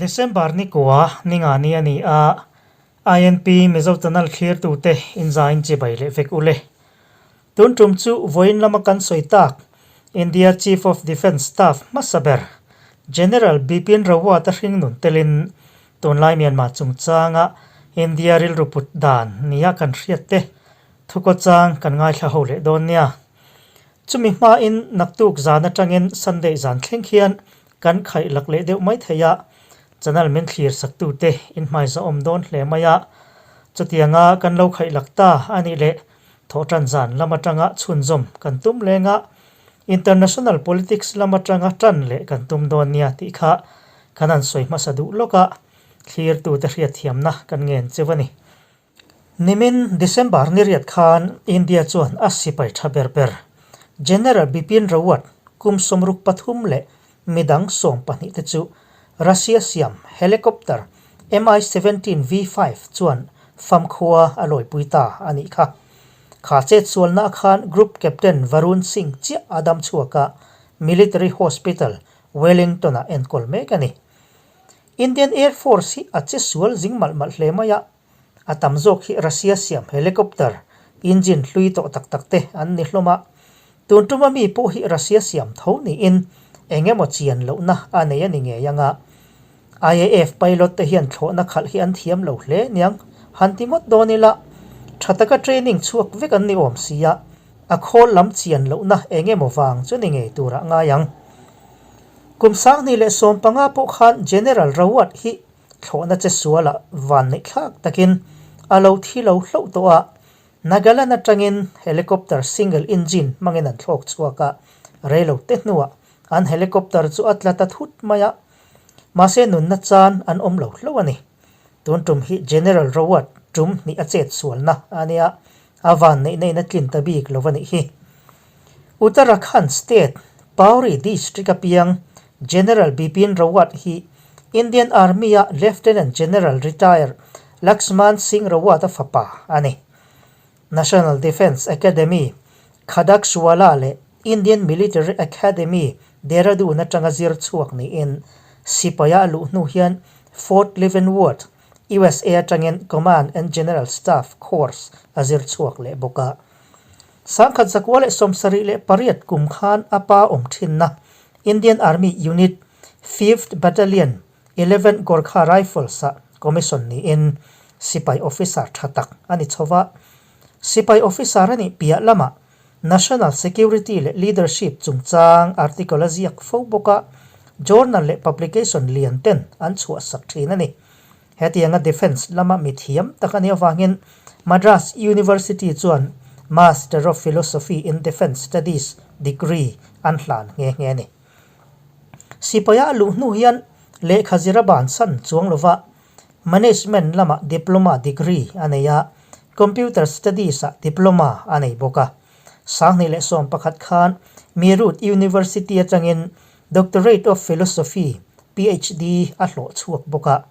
December ni kua ni nga ni a ni a, INP Mizo Channel thlirtute inzain chibai leh vek ule. Tun tum chu vawiin lama kan sawi tak India Chief of Defence Staff hmasa ber General Bipin Rawat-a hringnun telin tunlai Myanmar chungchanga India rilru put dan nia kan hriat te thukawchang kan ngaithla ho leh dawn nia. Chumi hmain naktuk zan atangin Sunday zan thleng khian kan khaih lak leh deuh mai thei a, channel min thlir saktute in hmaizahawm dawn hle mai a. Chutianga kan lo khaih lak ta a nih leh thawhtan zan lam atanga chhunzawm kan tum leng a, international politics lam atanga tan leh kan tum dawn nia tih kha kan han sawi hmasa duh lawk a, thlirtute hriatthiamna kan ngen cheu a ni. Nimin December ni riat khan India chuan a sipai tha ber ber General Bipin Rawat kum 63 leh midang 12 te chu Russia siam helicopter Mi-17 V5 chuan famkhua a lawipui ta a nih kha. Kha chetsualna khan Group Captain Varun Singh chiah a dam chhuak a, Military Hospital, Wellington-ah enkawl mek a ni. Indian Air Force hi a che sual zing malh malh hle mai a, a tam zawk hi Russia siam helicopter engine hlui tawh tak tak te an ni hlawm a, tun tuma mi pawh hi Russia siam tho niin eng emaw chian lohna a nei a ni ngei ang a. IAF pilot te hian thlawhna khalh hi an thiam lo hle niang, han ti ngawt dawn ila tha taka training chhuak vek an ni awm si a, a khawl lam chian lohna eng emaw vang chu ni ngei turah ngai ang. Kum 2015 pawh khan General Rawat hi thlawhna che sualah van neih thlak takin a lo thi lo hlauh tawh a, Nagaland atangin helicopter single engine hmangin an thlawk chhuak a, reilo te hnuah an helicopter chu a tla ta thut mai a, mahse nunna chan an awm lo hlauh a ni. Tun tum hi General Rawat tum hnih a chet sualna a nia, a van neih neihin a tlin ta bik lo a nih hi. Uttarakhand state, Pauri district a piang General Bipin Rawat hi Indian Army-a Lieutenant General retired Laxman Singh Rawat-a fapa a ni. National Defence Academy, Khadakswala leh Indian Military Academy, Dehradun atanga zir chhuak niin sipaia a luh hnu hian Fort Leavenworth, USA atangin Command and General Staff course a zir chhuak leh bawk a. 1978 kum khan a pa awm thinna Indian Army Unit, Fifth Battalion, Eleventh Gorkha Rifles-ah commission niin sipai officer tha tak a ni chho va. Sipai officer a nih piah lamah National Security leh Leadership chungchang article a ziak fo bawk a, journal leh publication lian ten an chhuahsak thin a ni. Hetianga Defence lama mi thiam tak a nih avangin Madras University chuan Master of Philosophy in Defence Studies degree an hlan nghe nghe a ni. Sipaia a luh hnu hian lehkha zira bansan chuang lova Management lamah Diploma degree a nei a, Computer Studies-ah Diploma a nei bawk a. 2011 khan Meerut University atangin Doctorate of Philosophy, PhD, a hlawh chhuak bawk a.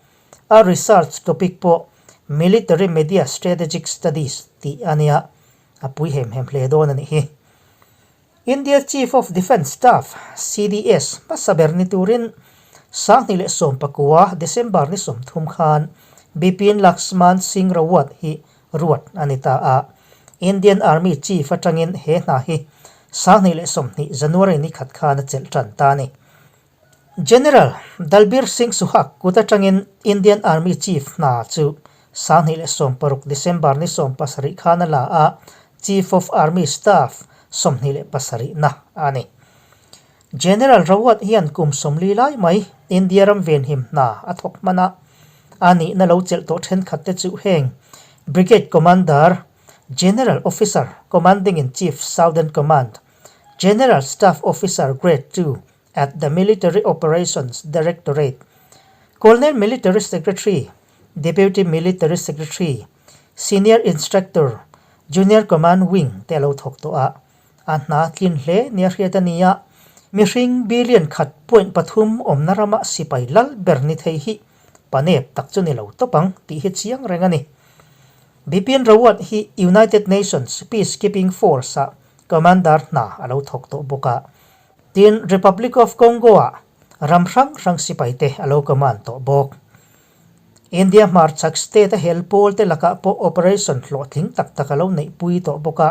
A research topic pawh Military Media Strategic Studies tih a nia, a pui hem hem hle dawn a nih hi. India Chief of Defence Staff, CDS, hmasa ber ni turin 2019 December ni 30 khan Bipin Laxman Singh Rawat hi ruat a ni ta a. Indian Army Chief atangin he hna hi 2020 January ni khat khan a chelh tan ta a ni. General Dalbir Singh Suhag kut atangin Indian Army Chief hna chu 2016 December ni 17 khan a la a, Chief of Army Staff 27 na a ni. General Rawat hian kum 40 lai mai India ram venhim hna a thawk hman a, a nihna lo chelh tawh thenkhat te chu heng Brigade Commander, General Officer Commanding-in-Chief Southern Command, General Staff Officer Grade 2 at the Military Operations Directorate, Colonel Military Secretary, Deputy Military Secretary, Senior Instructor, Junior Command Wing te a lo thawk tawh a, a hna tlin hle nia hriat a ni a, mihring billion khat point pathum awmna rama sipai lal ber ni thei hi panep tak chu ni lo tawp ang tih hi chiang reng a ni. Bipin Rawat hi United Nations Peacekeeping Force-ah Commander hna a lo thawk tawh bawk a. Tin, Republic of Congo-ah Ram hrang hrang sipaite a lo command tawh bawk. India hmarchhak state a hel pawl te lakah pawh operation hlawhtling tak tak a lo neihpui tawh bawk a.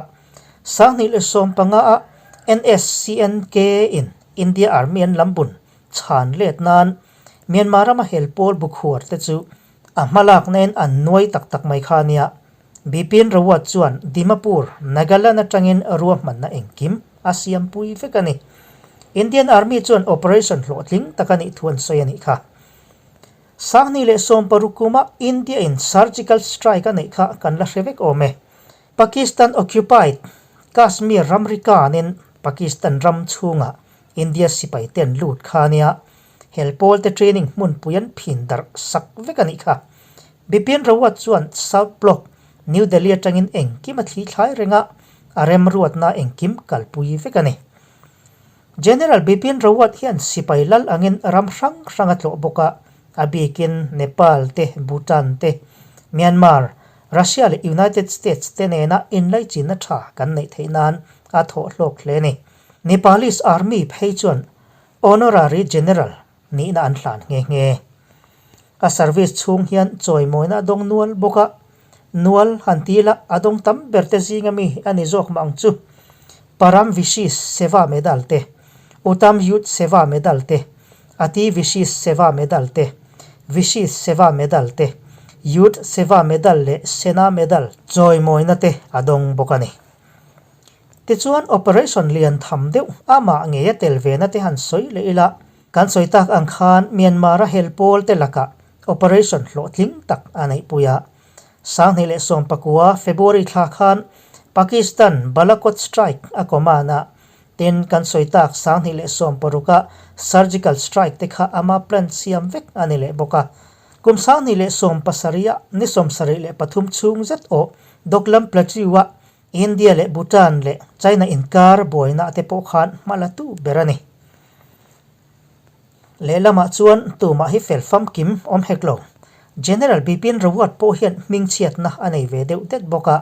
2015 ah NSCNK in India Army an lambun chhan let nan Myanmar rama hel pawl bukhuar te chu a hmalakna in an nuai tak tak mai kha a nia. Bipin Rawat chuan Dimapur, Nagaland atangin ruahmanna engkim a siampui vek a ni. Indian Army chuan operation hlawhtling tak a nih thu an sawi a nih kha. 2016 kuma India in surgical strike a neih kha kan la hre vek awm e. Pakistan occupied Kashmir ramri kanin Pakistan ram chhungah India sipai te an lut kha a nia. Hel pawl te training hmunpui an phin darh sak vek a nih kha. Bipin Rawat chuan South Block, New Delhi atangin engkim a thli thlai reng a, a remruatna engkim kalpui vek a ni. General Bipin Rawat hian sipai lal angin ram hrang hrang a tlawh bawk a, a bikin Nepal te, Bhutan te, Myanmar, Russia leh United States te nena inlaichinna tha kan neih theih nan a thawh hlawk hle a ni. Nepalese Army phei chuan Honorary General nihna an hlan nghe nghe. A service chhung hian chawimawina a dawng nual bawk a, nual han ti ila a dawng tam ber te zinga mi a ni zawk mah ang chu. Param Vishish Seva Medal te, Uttam Yudh Seva Medal te, Ati Vishish Seva Medal te, Vishish Seva Medal te, Yudh Seva Medal leh Sena Medal chawimawina te a dawng bawk a ni. Tichuan operation lian tham deuh amah ngei a tel ve na te han sawi leh ila, kan sawi tak ang khan Myanmar a hel pawl te lakah operation hlawhtling tak a neihpui a. 2019 February thla khan Pakistan Balakot strike a command a, tin kan sawi tak 2016 a surgical strike te kha ama plan siam vek a ni leh bawk a. Kum 2017 a ni 73 chhung zet awh Doklam Plateau a India leh Bhutan leh China inkar buaina te pawh khan hma la tu ber a ni. Lehlamah chuan tumah hi fel famkim awm hek lo. General Bipin Rawat pawh hian hmingchhiatna a nei ve deuh det bawk a.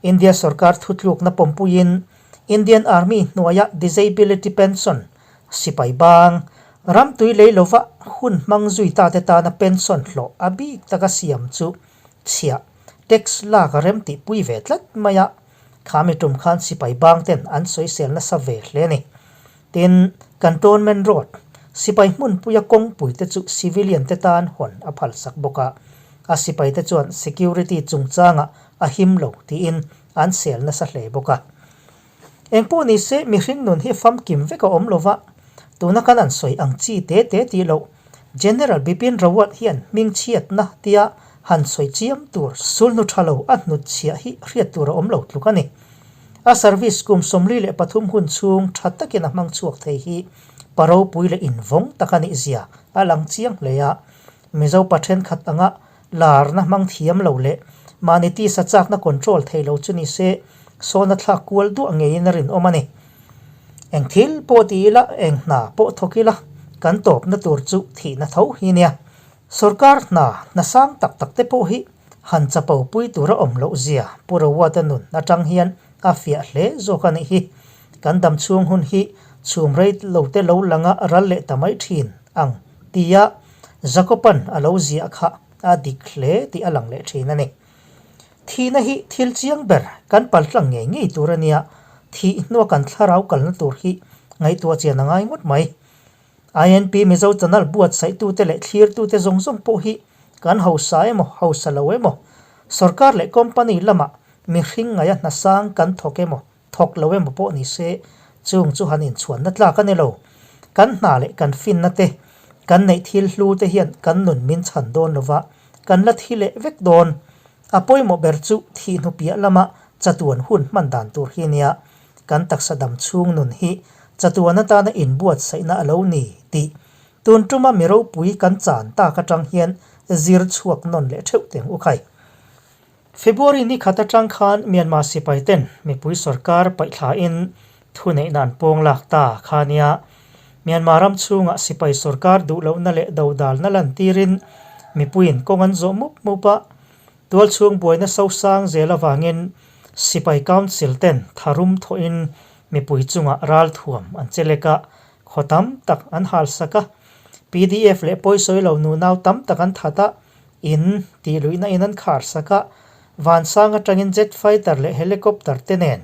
India sorkar thutlukna pawmpuiin Indian Army hnuaia Disability Pension, sipai bang, ram tui lei lova hun hmang zui ta te tana pension hlawh a bik taka siam chu chhiah tax lak a rem tih pui ve tlat mai a, kha mi tum khan sipai bang ten an sawisel nasa ve hle a ni. Tin, Cantonment Road, sipai hmunpuia kawngpui te chu civilian te tan hawn a phalsak bawk a, a sipai te chuan security chungchangah a him lo tiin an sel nasa hle bawk a. Engpawh ni se mihring nun hi famkim vek a awm lo va, tuna kan an sawi ang chi te te tih loh General Bipin Rawat hian hmingchhiatna tia han sawi chiam tur sulhnu tha lo a hnut chhiah hi hriat tur a awm lo tluk a ni. A service kum 43 hun chhung tha takin a hmang chhuak thei hi pa ropui leh invawng tak a nih zia a lang chiang hle a, Mizo pa thenkhat anga Larna hmang thiam lo leh mahni tisa chakna control thei lo chu ni se, sawna thlak kual duah ngeiin a rinawm a ni. Eng thil pawh ti ila, eng hna pawh thawk ila, kan tawpna tur chu thihna tho hi nia. Sorkar hna hna sang tak tak te pawh hi han chapo pui tura awm loh zia Pu Rawata nun atang hian a fiah hle zawk a nih hi. Kan dam chhung hun hi chhum rei lo te lo langa ral leh ta mai thin ang tia Jakoban a lo ziah kha a dik hle tih a lang leh thin a ni. Thihna hi thil chiang ber kan paltlang ngei ngei tur a nia, thih hnua kan thlarau kalna tur hi ngaihtuah chian a ngai ngawt mai. INP Mizo Channel buatsaihtute leh thlirtute zawng zawng pawh hi kan hausa emaw hausa lo emaw, sorkar leh company lamah mihring ngaia hnasang kan thawk emaw Thawk lo emaw pawh ni se, chung chu han inchhuanna tlak a ni lo. Kan hna leh kan finna te, kan neih thil hlu te hian kan nun min chhan dawn lo va, kan la thi leh vek dawn. A pawimawh ber chu thih hnu piah lama chatuan hun hman dan tur hi nia, kan taksa dam chhung nun hi chatuan atana inbuatsaihna a lo ni tih tun tuma mi ropui kan chan tak atang hian zir chhuak nawn leh theuh teng u khai. February ni khat atang khan Myanmar sipai ten mipui sorkar paihthlain thuneihna an pawng lak ta kha nia. Myanmar ram chhungah sipai sorkar duhlohna leh dodalna lantirin mipuiin kawng an zawh mup mup a. Tualchhung buaina sosang zel avangin sipai council ten tharum thawhin mipui chungah ralthuam an che lek a, khaw tam tak an halsak a. Pdf leh pawisawi lo nunau tam tak an that a, in tih luihna in an khar sak a, vansang atangin jet fighter leh helicopter te nen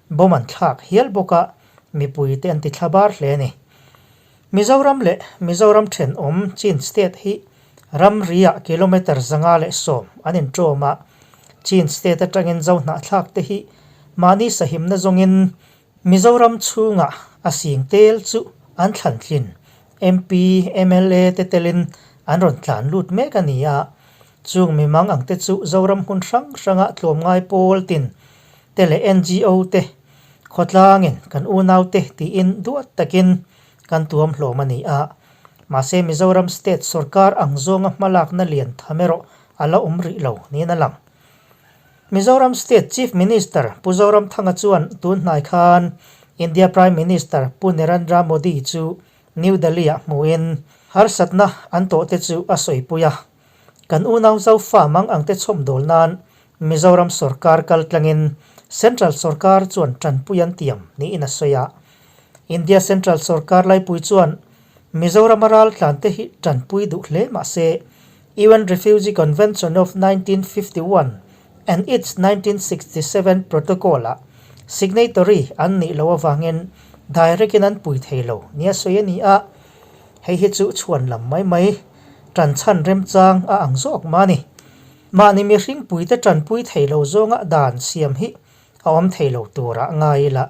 bomb an thlak hial bawk a, mipui te an ti thla bar hle a ni. Mizoram leh Mizoram thenawm Chin State hi ramri-ah kilometre 110 an inṭawm a, Chin State atangin Zohnahthlak te hi mahni sahimna zawngin Mizoram chhungah a sing tel chu an thlan tlin MP, mla te telin an rawn tlan lut mek a ni a. Chung mimang ang te chu Zoram hmun hrang hranga tlawmngai pawl tin te leh NGO te khawtlangin kan unau te tiin duat takin kan tuam hlawm a ni a. Mahse Mizoram state sorkar ang zawnga hmalakna lian tham erawh a la awm rih lo niin a lang. Mizoram State Chief Minister Pu Zoramthanga chuan tun hnai khan India Prime Minister Pu Narendra Modi chu New Delhi-ah hmuhin harsatna an tawhte chu a sawipui a. Kan unau Zofa mang angte chhawmdawl nan Mizoram sorkar kaltlangin Central sorkar chuan tanpui an tiam niin a sawi a. India Central sorkar laipui chuan Mizorama raltlante hi tanpui duh hle mah se UN Refugee Convention of 1951 and its 1967 Protocol-ah signatory an nih loh avangin direct-in an pui thei lo nia sawi a ni a, hei hi chu chhuan lam mai mai tan chhan remchang a ang zawk mah a ni. Mahni mihring puite tanpui thei lo zawnga dan siam hi a awm thei lo turah ngai ila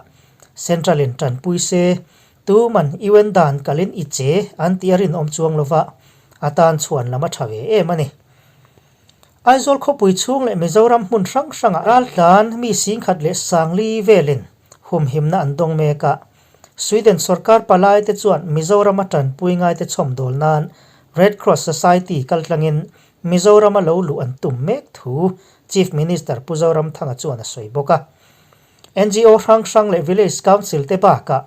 Central-in tanpui se Tuman UN dan kalin i che an tih a rinawm chuang lova, a tan chhuan lam a tha ve em a ni. Aizawl khawpui chhung leh Mizoram hmun hrang hrangah raltlan mi singkhat leh sangli velin humhimna an dawng mek a. Sweden sorkar palaite chuan Mizorama tanpui ngaite chhawmdawl nan Red Cross Society kaltlangin Mizorama lo luh an tum mek thu Chief Minister Pu Zoramthanga chuan a sawi bawk a. NGO hrang hrang leh Village Council te bakah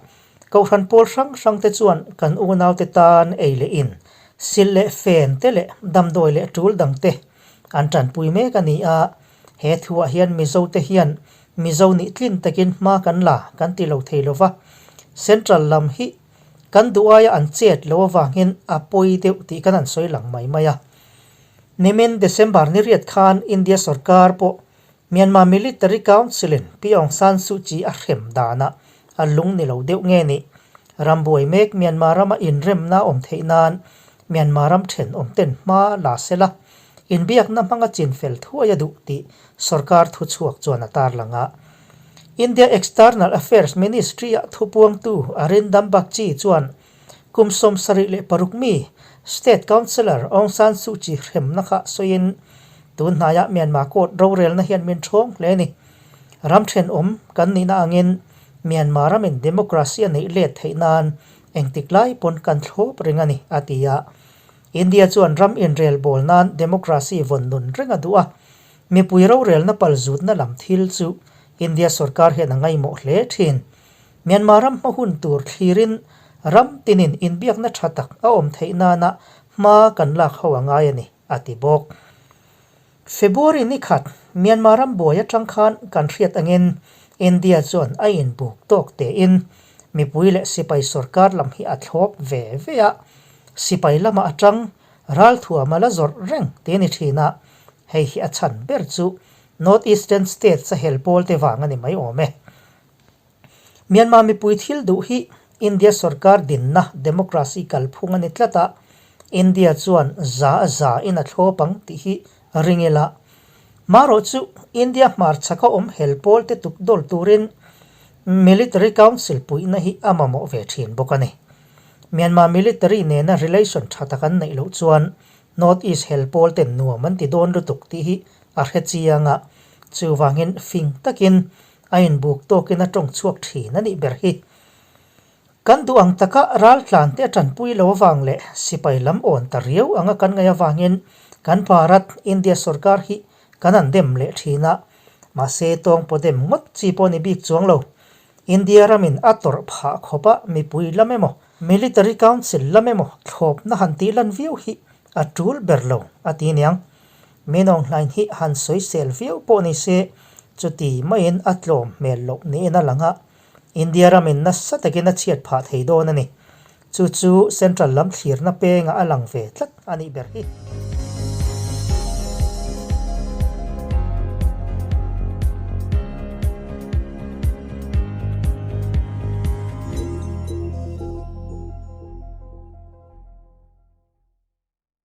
Kohhran pawl hrang hrang te chuan kan unaute tan ei leh in, silh leh fen te leh damdawi leh tul dang te an tanpui mek a ni a. He thuah hian Mizo te hian Mizo nih tlin takin hma kan la kan ti lo thei lova, Central lam hi kan duh aia an chet lo avangin a pawi deuh tih kan han sawi lang mai mai a. Nimin December ni riat khan India sorkar pawh Myanmar Military Council-in Pi Aung San Suu Kyi a hrem danah a lung ni lo deuh nge ni? Rambuai mek Myanmar rama inremna awm theih nan Myanmar ram thenawmten hma la se la, inbiakna hmanga chinfel thuai a duh tih sorkar thuchhuak chuan a tarlang a. India External Affairs Ministry-a thupuangtu Arindam Bagchi chuan kum 76 mi State Counsellor Aung San Suu Kyi hremna kha sawiin, Tun hnaiah Myanmar court rorelna hian min ṭhawng hle a ni. Ram ṭhenawm kan nihna angin Myanmar ramin democracy a neih let theih nan engtik lai pawn kan thlawp reng a ni, a ti a. India chuan ram inrel bawl nan democracy vawn nun reng a duh a. Mipui rorelna palzutna lam thil chu India sorkar hian a ngaihmawh hle ṭhin. Myanmar ram hma hun tur thlirin ram tinin inbiakna tha tak a awm theih nana hma kan lak ho a ngai a ni, a ti bawk. February ni khat Myanmar ram buai atang khan kan hriat angin India chuan a inbuk tawk tein mipui leh sipai sorkar lam hi a thlawp ve ve a, sipai lama atang ralthuam a la zawrh reng te ni thin a, hei hi a chhan ber chu North Eastern States a hel pawl te vang a ni mai awm e. Myanmar mipui thil duh hi India sorkar dinna democracy kalphung a ni tlat a, India chuan za a za in a thlawp ang tih hi ring ila. Marawh chu India hmarchhaka awm hel pawl te tuk dawl turin Military Council puihna hi a mamawh ve thin bawk a ni. Myanmar military nena relation tha tak an neih loh chuan North East hel pawl ten nuam an ti dawn lutuk tih hi a hre chiang a, chuvangin fing takin A inbuk tawkin a tawng chhuak thin a nih ber hi. Kan duh ang taka raltlan te a tanpui lo avang leh sipai lam awn ta riau anga kan ngaih avangin kan Bharat, India sorkar hi kan han dem leh thin a. Mahse tawng pawh dem ngawt chi pawh a ni bik chuang lo. India ramin a tawrh phah khawpa mipui lam emaw, Military Council lam emaw thlawpna han tih lan viau hi a tul ber lo a ti niang. Min Aung Hlaing hi han sawisel viau pawh ni se, chuti maiin a tlawm hmel loh niin a lang a, India ramin nasa takin a chhiat phah thei dawn a ni. Chu chu Central lam thlirna pengah a lang ve tlat a nih ber hi.